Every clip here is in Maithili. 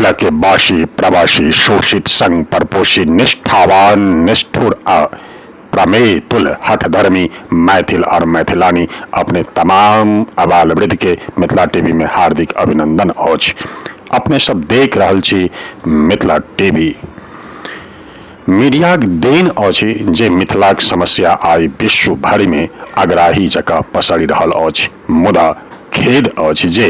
मिथिला के बासी प्रवासी शोषित संग परपोषी निष्ठावान निष्ठुर आ प्रमेय हठधर्मी मैथिल और मैथिलानी अपने तमाम अबाल वृद्ध के मिथिला टीवी में हार्दिक अभिनंदन अछि। अपने सब देख रहल छी मिथिला टीवी। मीडियाक देन अछि जे मिथिलाक समस्या आइ विश्व भरिमे अगराही जकाँ पसरि रहल अछि, मुदा खेद अछि जे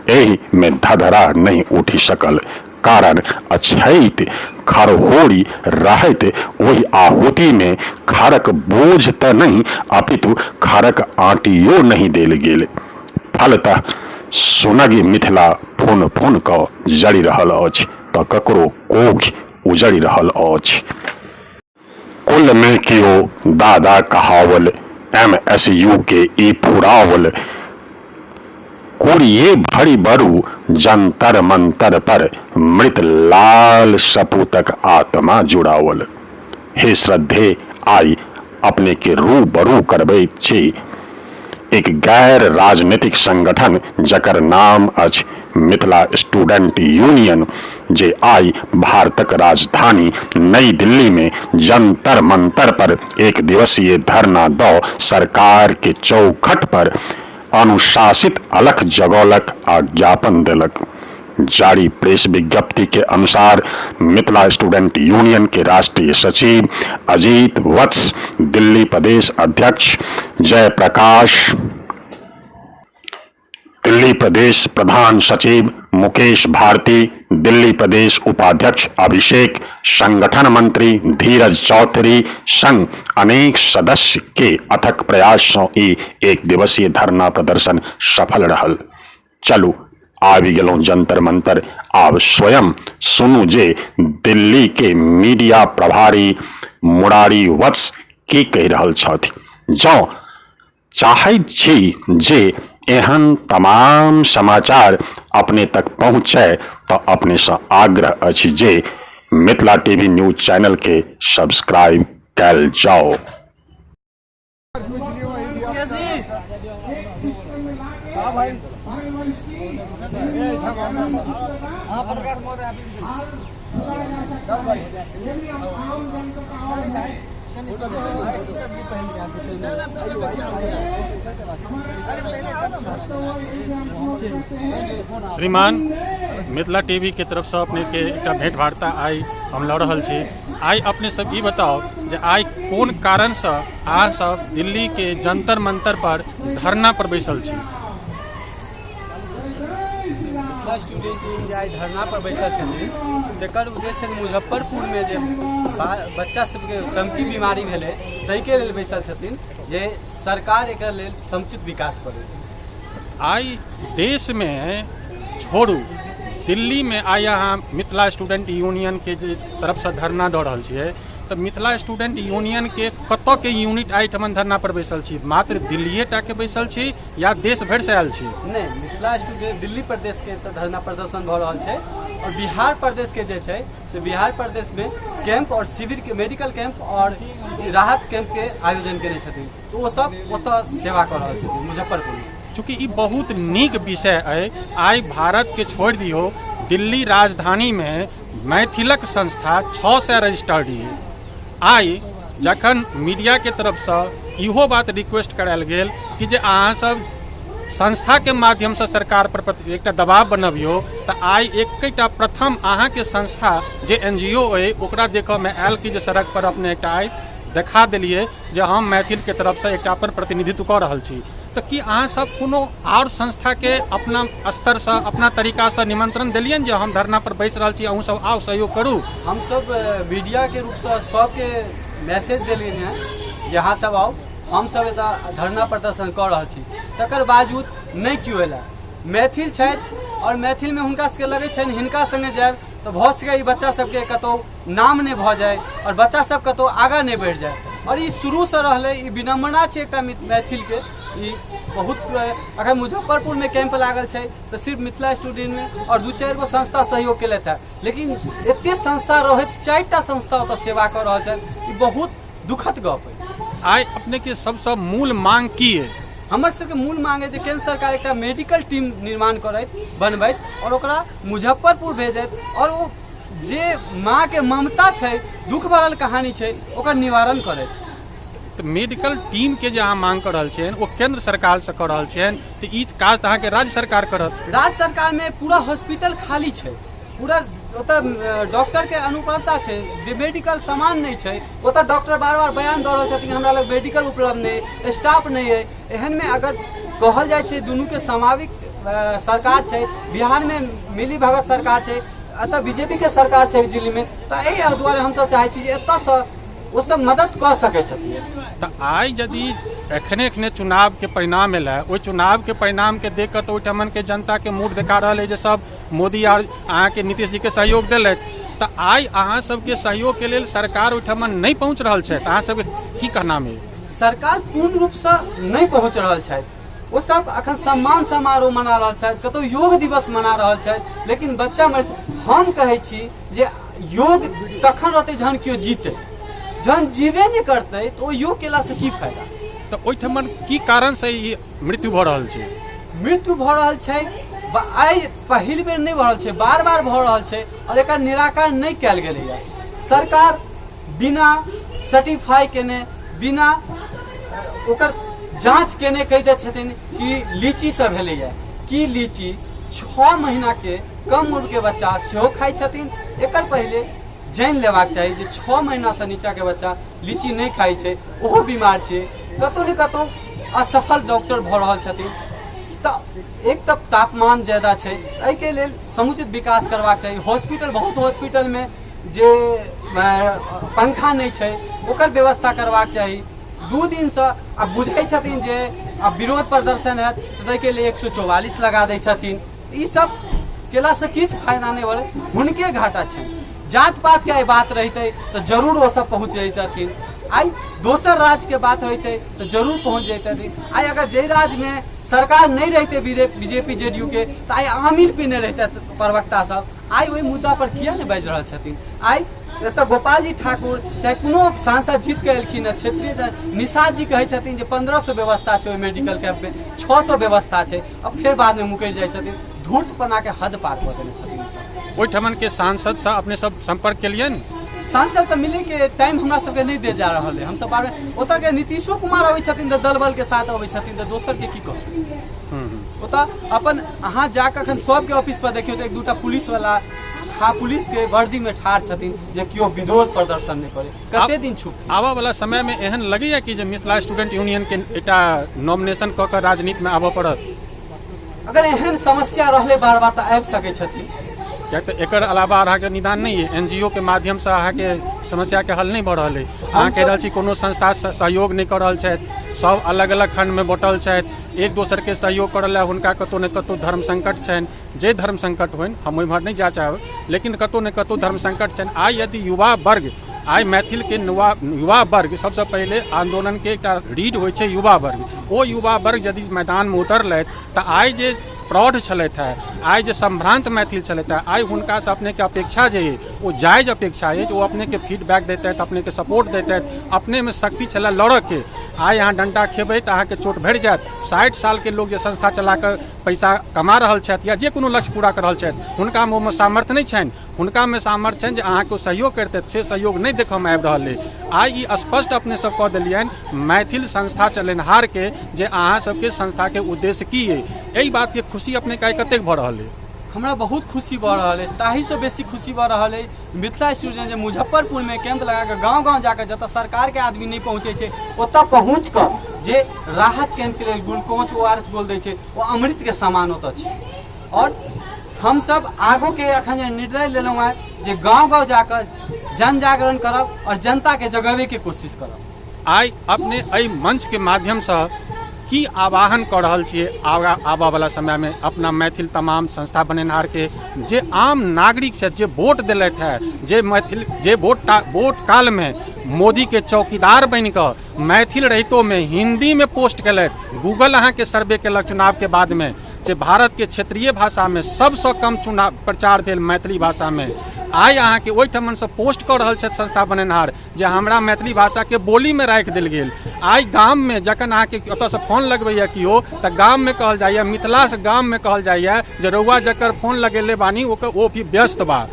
एहिमे धधरा नहि उठि सकल, कारण अछैत खरहोरि रहैत ओहि आहुतिमे खरक बोझ तऽ नहि अपितु खरक आँटियो नहि देल गेल। फलतः सुनगि मिथिला फुन फुन कऽ जरि रहल अछि तऽ ककरो कोखि उजड़ि रहल अछि। कुल मे कियो दादा कहाओल, एम एस यू के ई फुराओल। कुरिये भरि बरु जंतर मंतर पर मृत लाल सपूतक आत्मा जुड़ाओल। हे श्रद्धे, आइ अपने के रूबरू करबैत छी एक गैर राजनीतिक संगठन जकर नाम अछि मिथिला स्टूडेंट यूनियन, जे आइ भारतक राजधानी नई दिल्ली में जंतर मंतर पर एक दिवसीय धरना दऽ सरकार के चौखट पर अनुशासित अलख जगौलक आ ज्ञापन देलक। जारी प्रेस विज्ञप्ति के अनुसार मिथिला स्टूडेंट यूनियन के राष्ट्रीय सचिव अजीत वत्स, दिल्ली प्रदेश अध्यक्ष जयप्रकाश, दिल्ली प्रदेश प्रधान सचिव मुकेश भारती, दिल्ली प्रदेश उपाध्यक्ष अभिषेक, संगठन मंत्री धीरज चौधरी संग अनेक सदस्य के अथक प्रयास सँ ई एक दिवसीय धरना प्रदर्शन सफल रहल। चलू आबि गेलहुँ जंतर मंतर, आब स्वयं सुनू जे दिल्ली के मीडिया प्रभारी मुरारी वत्स की कहि रहल छथि। जँ चाहैत छी जे एहन तमाम समाचार अपने तक पहुँचय तऽ अपनेसँ आग्रह अछि जे मिथिला टीवी न्यूज चैनल के सब्सक्राइब कयल जाओ। श्रीमान, मिथिला टीवी के तरफसँ अपनेके एकटा भेंट वार्ता आइ हम लऽ रहल छी। आइ अपने सब ई बताउ जे आइ कोन कारणसँ अहाँ सब दिल्लीके जंतर मंतर पर धरना पर बैसल छी? मिथिला स्टूडेंट यूनियन जे आइ धरना पर बैसल छथिन तकर उद्देश्य छनि मुजफ्फरपुरमे जे बच्चा सबके चमकी बीमारी भेलै ताहिके लेल बैसल छथिन जे सरकार एकर लेल समुचित विकास करै। आइ देशमे छोड़ू, दिल्लीमे आइ अहाँ मिथिला स्टूडेंट यूनियनके जे तरफसँ धरना दऽ रहल छियै तऽ मिथिला स्टूडेंट यूनियनके कतऽके यूनिट एहिठमन धरना पर बैसल छी? मात्र दिल्लीए टाके बैसल छी या देश भरिसँ आयल छी? नहि, मिथिला स्टूडेंट दिल्ली प्रदेशके तऽ धरना प्रदर्शन भऽ रहल छै आओर बिहार प्रदेशके जे छै से बिहार प्रदेशमे कैंप आओर शिविरके मेडिकल कैंप आओर राहत कैंपके आयोजन केने छथिन, तऽ ओ सब ओतऽ सेवा कऽ रहल छथिन मुजफ्फरपुरमे। चूँकि ई बहुत नीक विषय अइ, आइ भारतके छोड़ि दियौ, दिल्ली राजधानीमे मैथिलक संस्था 600 रजिस्टर्ड अइ। आइ जखन मीडियाके तरफसँ इहो बात रिक्वेस्ट करायल गेल कि जे अहाँ सब संस्थाके माध्यमसँ सरकार पर एकटा दबाव बनबियौ, तऽ आइ एकेटा प्रथम अहाँके संस्था जे एन जी ओ अइ ओकरा देखऽमे आयल कि जे सड़क पर अपने एकटा आइ देखा देलियै जे हम मैथिलके तरफसँ एकटा अपन प्रतिनिधित्व कऽ रहल छी। तऽ की अहाँ सब कोनो आओर संस्थाके अपना स्तरसँ अपना तरीकासँ निमंत्रण देलियनि जे हम धरना पर बैस रहल छी, अहूँ सब आउ सहयोग करू? हमसब मीडियाके रूपसँ सबके मैसेज देलियनि हँ जे अहाँ सब आउ, हमसब एतऽ धरना प्रदर्शन कऽ रहल छी। तकर बावजूद नहि केओ अयला। मैथिल छथि आओर मैथिलमे हुनका सबके लगै छनि हिनका सङ्गे जायब तऽ भऽ सकैए ई बच्चा सबके कतहु नाम नहि भऽ जाय आओर बच्चा सब कतहु आगाँ नहि बढ़ि जाय। आओर ई शुरूसँ रहलै, ई विडम्बना छै एकटा मैथिलके। ई बहुत अखन मुजफ्फरपुरमे कैंप लागल छै तऽ सिर्फ मिथिला स्टूडेंटमे आओर 2-4 गो संस्था सहयोग केलथि हँ, लेकिन एते संस्था रहैत 4टा संस्था ओतऽ सेवा कऽ रहल छथि। ई बहुत दुखद गप अइ। आइ अपनेके सबसँ मूल मांग की अइ? हमर सबके मूल मांग अइ जे केंद्र सरकार एकटा मेडिकल टीम निर्माण करैत, बनबैत आओर ओकरा मुजफ्फरपुर भेजैत आओर ओ जे माँके ममता छै, दुख भरल कहानी छै, ओकर निवारण करैत। तऽ मेडिकल टीमके जे अहाँ मांग कऽ रहल छियनि ओ केंद्र सरकारसँ कऽ रहल छियनि, तऽ ई काज तऽ अहाँके राज्य सरकार करत। राज्य सरकारमे पूरा हॉस्पिटल खाली छै, पूरा ओतऽ डॉक्टरके अनुपलब्धता छै, जे मेडिकल सामान नहि छै। ओतऽ डॉक्टर बार बार बयान दऽ रहल छथिन, हमरा लग मेडिकल उपलब्ध नहि, स्टाफ नहि अइ। एहनमे अगर कहल जाइ छै दुनूके समाविक सरकार छै, बिहारमे मिली भगत सरकार छै, एतऽ बीजेपीके सरकार छै दिल्लीमे, तऽ एहि दुआरे हमसब चाहै छी जे एतऽसँ ओसब मदद कऽ सकै छथिन। तऽ आइ यदि एखने एखने चुनावके परिणाम एलै, ओहि चुनावके परिणामके देख कऽ तऽ ओहिठमनके जनताके मूड देखा रहल अइ जे सब मोदी आर अहाँके नीतीश जीके सहयोग देलथि, तऽ आइ अहाँ सबके सहयोगके लेल सरकार ओहिठमन नहि पहुँच रहल छथि, अहाँ सबके की कहनाम अइ? सरकार पूर्ण रूपसँ नहि पहुँच रहल छथि। ओसब अखन सम्मान समारोह मना रहल छथि, कतहु योग दिवस मना रहल छथि, लेकिन बच्चा मरि। हम कहै छी जे योग तखन रहतै जहन केओ जीतै, जहन जीवे नहि करतै तऽ ओ योग केलासँ की फायदा? तऽ ओहिठमन की कारणसँ ई मृत्यु भऽ रहल छै? मृत्यु भऽ रहल छै, आइ पहिल बेर नहि भऽ रहल छै, बार बार भऽ रहल छै आओर एकर निराकरण नहि कयल गेलैए। सरकार बिना सर्टिफाई केने, बिना ओकर जाँच केने कहि दै छथिन कि लीचीसँ भेलैए। की लीची 6 महीनाके कम उम्रके बच्चा सेहो खाइ छथिन? एकर पहिले जानि लेबाक चाही जे 6 महीनासँ नीचाँके बच्चा लीची नहि खाइ छै, ओहो बीमार छै। कतहु ने कतहु असफल डॉक्टर भऽ रहल छथिन। तऽ एक तऽ तापमान ज्यादा छै, एहिके लेल समुचित विकास करबाक चाही। हॉस्पिटल, बहुत हॉस्पिटलमे जे पंखा नहि छै, ओकर व्यवस्था करबाक चाही। 2 दिनसँ आब बुझै छथिन जे आब विरोध प्रदर्शन हैत, तऽ ताहिके लेल 144 लगा दै छथिन। ई सब केलासँ किछु फायदा नहि भेलै, हुनके घाटा छनि। जात पातके आइ बात रहितै तऽ जरूर ओसब पहुँच जैतथिन, आइ दोसर राज्यके बात होइतै तऽ जरूर पहुँच जैतथिन। आइ अगर जाहि राज्यमे सरकार नहि रहितै बीजेपी जे डी यू के, तऽ आइ आमिल पीने रहितै प्रवक्ता सब। आइ ओहि मुद्दा पर किया नहि बाजि रहल छथिन? आइ एतऽ गोपालजी ठाकुर चाहे कोनो सांसद जीत कऽ एलखिन हँ, क्षेत्रीय निषाद जी कहै छथिन जे 1500 व्यवस्था छै ओहि मेडिकल कैंपमे, 600 व्यवस्था छै, आ फेर बादमे मुकरि जाइ छथिन। धूर्तपनाके हद पार कऽ देने छथिन ई सब। ओहिठमनके सांसदसँ अपने सब सम्पर्क केलियनि? सांसदसँ मिलैके टाइम हमरा सबके नहि देल जा रहल अइ। हमसब बार ओतऽके नीतीशो कुमार अबै छथिन तऽ दल बलके साथ अबै छथिन, तऽ दोसरके की कहब? ओतऽ अपन अहाँ जाकऽ एखन सबके ऑफिसपर देखियौ तऽ एक दूटा पुलिसवला पुलिसके वर्दीमे ठाढ़ छथिन जे केओ विरोध प्रदर्शन नहि करै। कते दिन छुपथिन? आबऽ वाला समयमे एहन लगैया कि जे मिथिला स्टूडेंट यूनियनके एकटा नॉमिनेशन कऽ कऽ राजनीतिमे आबऽ पड़त? अगर एहन समस्या रहलै बार बार तऽ आबि सकै छथिन, किएक तऽ एकर अलावा अहाँके निदान नहि अइ। एन जी ओ के माध्यमसँ अहाँके समस्याके हल नहि भऽ रहल अइ। अहाँ कहि रहल छी कोनो संस्था सहयोग नहि कऽ रहल छथि, सब अलग अलग खण्डमे बँटल छथि, एक दोसरके सहयोग करऽ लए हुनका कतहु ने कतहु धर्म संकट छनि। जे धर्म संकट होइन हम ओहिम्हर नहि जाय चाहब, लेकिन कतहु ने कतहु धर्म संकट छनि। आइ यदि युवा वर्ग, आइ मैथिलके युवा वर्ग सबसँ पहिले आन्दोलनके एकटा रीढ़ होइ छै युवा वर्ग, ओ युवा वर्ग यदि मैदानमे उतरलथि तऽ आइ जे प्रौढ़ छलथि हेँ, आइ जे सम्भ्रान्त मैथिल छलथि हेँ, आइ हुनकासँ अपनेके अपेक्षा जे अइ ओ जायज अपेक्षा अछि, ओ अपनेके फीडबैक दैतथि, अपनेके सपोर्ट दैतथि। अपनेमे शक्ति छलै लड़ऽके। आइ अहाँ डण्डा खेबै तऽ अहाँके चोट भरि जायत। 60 सालके लोक जे संस्था चलाकऽ पैसा कमा रहल छथि या जे कोनो लक्ष्य पूरा कऽ रहल छथि, हुनकामे ओहिमे सामर्थ्य नहि छनि। हुनकामे सामर्थ्य छनि जे अहाँके ओ सहयोग करितथि, से सहयोग नहि देखऽमे आबि रहल अइ। आइ ई स्पष्ट अपने सब कऽ देलियनि मैथिल संस्था चलेनहारके जे अहाँ सबके संस्थाके उद्देश्य की अइ। एहि बातके खुशी अपनेके आइ कतेक भऽ रहल अइ? हमरा बहुत खुशी भऽ रहल अइ। ताहिसँ बेसी खुशी भऽ रहल अइ मिथिला स्टूडेंट जे मुजफ्फरपुरमे कैंप लगाकऽ गाँव गाँव जाकऽ जतऽ सरकारके आदमी नहि पहुँचै छै ओतऽ पहुँच कऽ जे राहत कैंपके लेल ग्लूकोज ओ आर एस गोल दै छै, ओ अमृतके समान ओतऽ छै। आओर हमसब आगूके एखन जे निर्णय लेलहुँ हेँ जे गाँव गाँव जाकऽ जन जागरण करब आओर जनताके जगेबैके कोशिश करब। आइ अपने एहि मंचके माध्यमसँ की आह्वान कऽ रहल छियै आगा आबऽवला समयमे अपना मैथिल तमाम संस्था बनेनहारके, जे आम नागरिक छथि, जे वोट देलथि हेँ, जे मैथिल जे वोट कालमे मोदीके चौकीदार बनिकऽ मैथिल रहितोमे हिन्दीमे पोस्ट केलथि, गूगल अहाँके सर्वे केलक चुनावके बादमे जे भारतके क्षेत्रीय भाषामे सबसँ कम चुनाव प्रचार भेल मैथिली भाषामे। आइ अहाँके ओहिठमनसँ पोस्ट कऽ रहल छथि संस्था बनेनहार जे हमरा मैथिली भाषाके बोलीमे राखि देल गेल। आइ गाममे जखन अहाँके ओतऽसँ फोन लगबैए केओ तऽ गाममे कहल जाइए, मिथिलासँ गाममे कहल जाइए जे रउआ जकर फोन लगेले बानी ओकर ओ भी व्यस्त बा।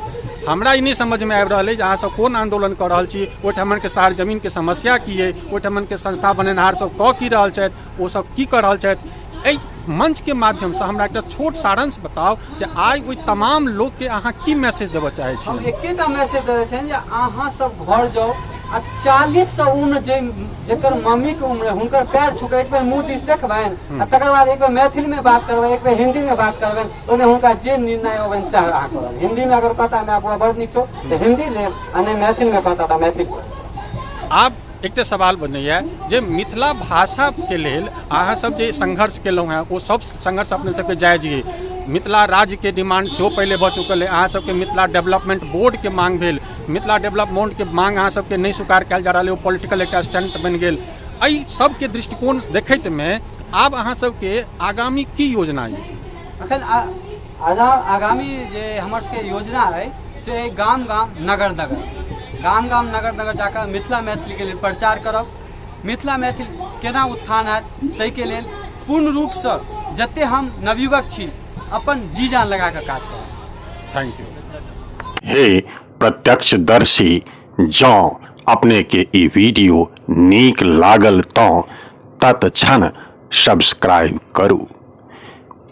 हमरा ई नहि समझमे आबि रहल अइ जे अहाँसब कोन आन्दोलन कऽ रहल छी। ओहिठमनके शहर जमीनके समस्या की अइ? ओहिठमनके संस्था बनेनहार सब कऽ की रहल छथि? ओ सब की कऽ रहल छथि? एहि मंचके माध्यमसँ हमरा एकटा छोट सारांश बताउ जे आइ ओहि तमाम लोकके अहाँ की मैसेज देबऽ चाहै छी। हम एकेटा मैसेज देने छियनि जे अहाँ सब घर जाउ आ 40 उम्र जे जेकर मम्मीके उम्र है हुनकर पैर छू कऽ एक बेर मुँह दिस देखबनि आ तकर बाद एक बेर मैथिलीमे बात करबै, एक बेर हिन्दीमे बात करबनि, ओहिमे हुनका जे निर्णय अबनि सएह अहाँ करब। हिन्दीमे अगर कहता माय बौआ बड़ नीक छौ तऽ हिन्दी लेब आ नहि मैथिलीमे कहता तऽ मैथिली। आब एकटा सवाल बनैए जे मिथिला भाषाके लेल अहाँ सब जे संघर्ष केलहुँ हेँ ओ सब संघर्ष अपने सबके जायज अइ। मिथिला राज्यके डिमांड सेहो पहिले भऽ चुकल अइ। अहाँ सबके मिथिला डेवलपमेंट बोर्डके मांग भेल, मिथिला डेवलपमेंटके मांग अहाँ सबके नहि स्वीकार कयल जा रहल अइ, ओ पॉलिटिकल एकटा स्टंट बनि गेल। एहि सबके दृष्टिकोण देखैतमे आब अहाँ सबके आगामी की योजना अइ? अखन आगामी जे हमर सबके योजना अइ से अइ गाम गाम नगर नगर, गाम गाम नगर नगर जाकऽ मिथिला मैथिलीके लेल प्रचार करब। मिथिला मैथिल केना उत्थान हैत ताहिके लेल पूर्ण रूपसँ जते हम नवयुवक छी अपन जी जान लगा कऽ काज करब। Thank you. हे प्रत्यक्षदर्शी, जँ अपनेके ई वीडियो नीक लागल तँ तत्क्षण सब्सक्राइब करू।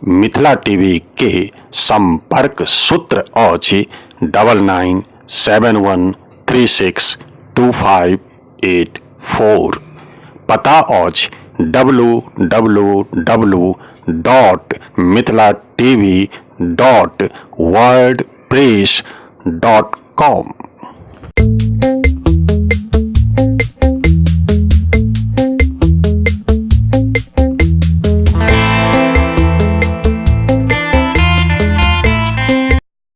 मिथिला टीवी के संपर्क सूत्र अछि 9971362584। पता अछि W W W dot Mithila TV dot wordpress dot com.